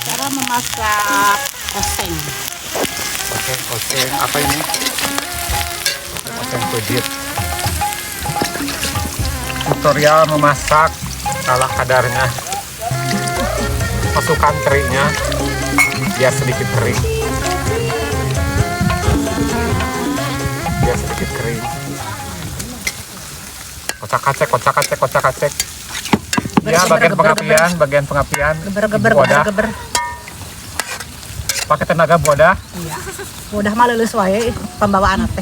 Cara memasak oseng. Oke, oseng apa ini? Oseng pejit. Tutorial memasak ala kadarnya. Masukkan terinya biar sedikit kering. Biar sedikit kering. Kocak kacek, kocak kacek, kocak kacek. Ya, bagian pengapian, bagian pengapian. Geber geber Ibu Odah. Geber geber. Pakai tenaga Bu Odah. Iya. Udah mah leuleus wae pembawaan teh.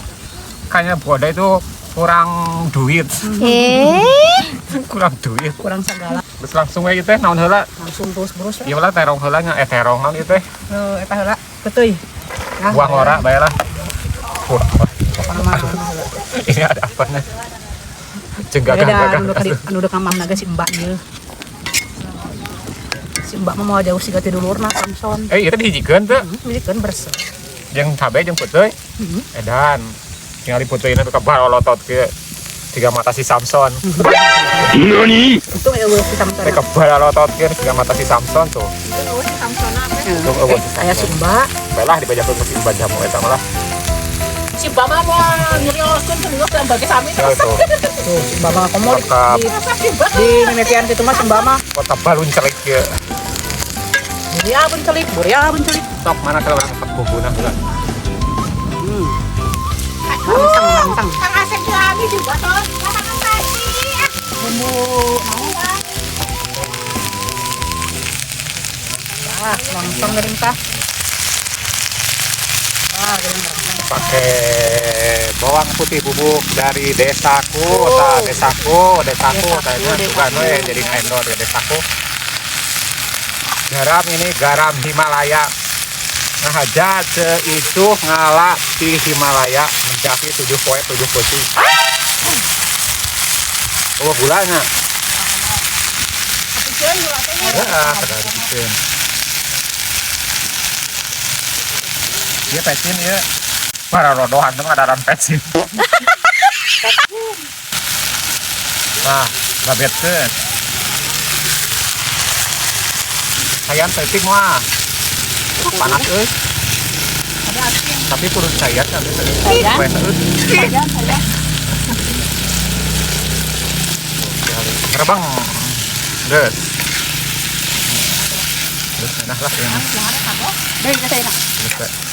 Kayaknya Bu Odah itu kurang duit. Eh, kurang duit. Kurang segala. Terus langsung we teh naon heula? Langsung terus terus. Ieu lah terong heula nya, eh terong naon ieu teh? Heuh, eta heula peuteuy. Nah, Buang ora bae lah. Wah, wah. Pokona mah heula. Ini ada apa nih? Jeung Beda gagah-gagah. anu deuk anu deuk mamah naga si Mbak ieu. Si Mbak mah moal jauh siga ti dulurna Samson. Eh, ieu teh dihijikeun teu? Hijikeun bersih. Jeung cabe jeung peuteui. Edan. Tinggal dipeuteuina ka barolotot kieu. Tiga mata si Samson. Untung eueuh si Samson. Teh barolotot kieu tiga mata si Samson tuh. Untung eueuh si Samson apa? Untung eueuh si Aya si Samson. Mbak. Bae lah dibajakeun ku si Mbak jamu eta mah lah. Si Mbak mah moal nyerioskeun serius dan bagi sami Ya tuh. Tuh, si Mbak mah komo di, Lengkap. di mimitian kitu mah si Mbak mah. Kota balun celik kieu. Buria bencelik, buria bencelik. Sok mana kalau orang tetep bumbuna heula. Langsung, langsung. Kang Asep lagi juga toh. Masakan tadi. Bumbu naon? Ah, langsung geuning tah. Ah, geuning langsung. Pakai bawang putih bubuk dari desaku, oh. Desaku, desaku, kayaknya bukan we jadi endorse ya desaku. Garam ini garam Himalaya. Nah, aja itu ngala di Himalaya mendaki 7 poe 7 putih. Oh, gulanya. Ya, kada dipikeun. Dia pecin ya. Para rodohan tuh ada pecin. Nah, babetkeun. Sayang pecin mah. Panas euy. Tapi kudu cair kan bisa. Gerbang. Geus. Geus nah lah ya. Baik, saya nak. Geus.